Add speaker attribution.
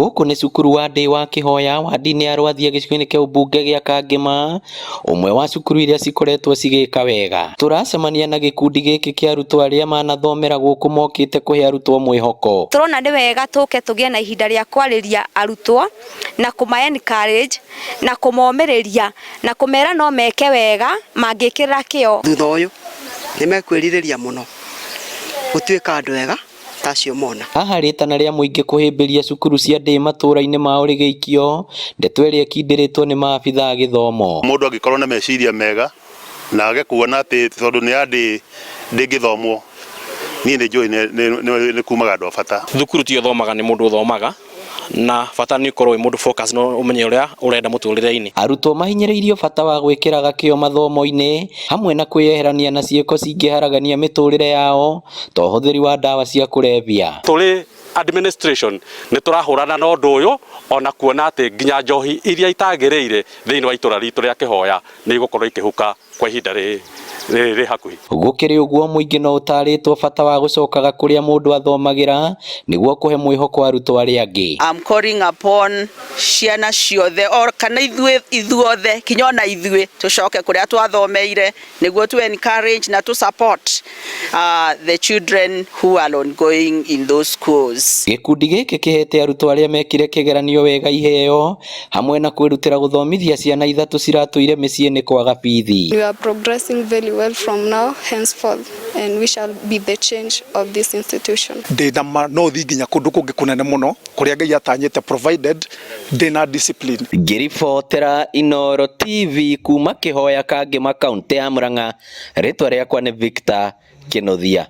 Speaker 1: Gũkũ nĩ cukuru wa Ndĩ wa Kĩhoya wadi-inĩ ya Rwathia gĩcigo-inĩ kĩa ũmbunge gĩa Kangema, ũmwe wa cukuru iria cikoretwo cigĩka wega. Tũracemania na gĩkundi gĩkĩ kĩa arutwo arĩa manathomera gũkũ mokĩte kũhe arutwo mwĩhoko.
Speaker 2: Tũrona nĩ wega tũke tũgĩe na ihinda rĩa kwarĩria arutwo na kũma encourage na kũmomĩrĩria na kũmera no meke wega mangĩkĩrĩra kĩo.
Speaker 3: Thutha ũyũ nĩ mekwĩrirĩria mũno gũtuĩka andũ ega ta acio mona.
Speaker 1: Haha rĩtana rĩa mũingĩ kũhĩmbĩria cukuru cia ndĩ matũra-inĩ mao rĩgĩikio, ndeto ĩrĩa ĩkindĩrĩtwo nĩ maabithaa a gĩthomo.
Speaker 4: Mũndũ angĩkorwo na meciria mega na age kuona atĩ tondũ nĩ ya ndĩ ndĩngĩthomwo, niĩ nĩ njũĩ nĩ kumaga andũ a bata.
Speaker 5: Thukuru ti ũthomaga nĩ mũndũ ũthomaga na bata nĩ ũkorwo wĩ mũndũ focus na ũmenye ũrĩa ũrenda mũtũrĩre-inĩ.
Speaker 1: Arutwo mahinyĩrĩirio bata wa gwĩkĩraga kĩo mathomo-inĩ hamwe na kwĩyeherania na ciĩko cingĩharagania mĩtũrĩre yao ta ũhũthĩri wa ndawa cia kũrebia.
Speaker 6: Tũrĩ administration nĩ tũrahũrana na ũndũ ũyũ ona kuona atĩ nginya njohi iria itagĩrĩire thĩinĩ wa itũra ritũ rĩa Kĩhoya nĩ igũkorwo ikĩhuka kwa ihinda rĩ hakuhĩ.
Speaker 1: Gũkĩrĩ ũguo mũingĩ no ũtarĩtwo bata wa gũcokaga kũrĩa mũndũ athomagĩra nĩguo kũhe mwĩhoko arutwo arĩa angĩ.
Speaker 7: I'm calling upon ciana ciothe or kana ithuĩ ithuothe kinya ona ithuĩ tũcoke kũrĩa twathomeire nĩguo tu encourage na tu support the children who are ongoing in those schools.
Speaker 1: Gĩkundi gĩkĩ kĩhete arutwo arĩa mekire kĩgeranio wega iheo hamwe na kwĩrutĩra gũthomithia ciana ithatũ ciratũire mĩciĩ-inĩ kwaga bithi.
Speaker 8: We are progressing very well from now henceforth, and we shall be the change of this institution.
Speaker 9: Ndĩ na ma no thiĩ nginya kũndũ kũngĩ kũnene mũno kũrĩa Ngai atanyĩte, provided ndĩ na discipline.
Speaker 1: Ngĩribotera Inooro TV kuma Kĩhoya Kangema, kaũntĩ ya Murang'a, rĩtwa rĩakwa nĩ Victor Kĩnuthia.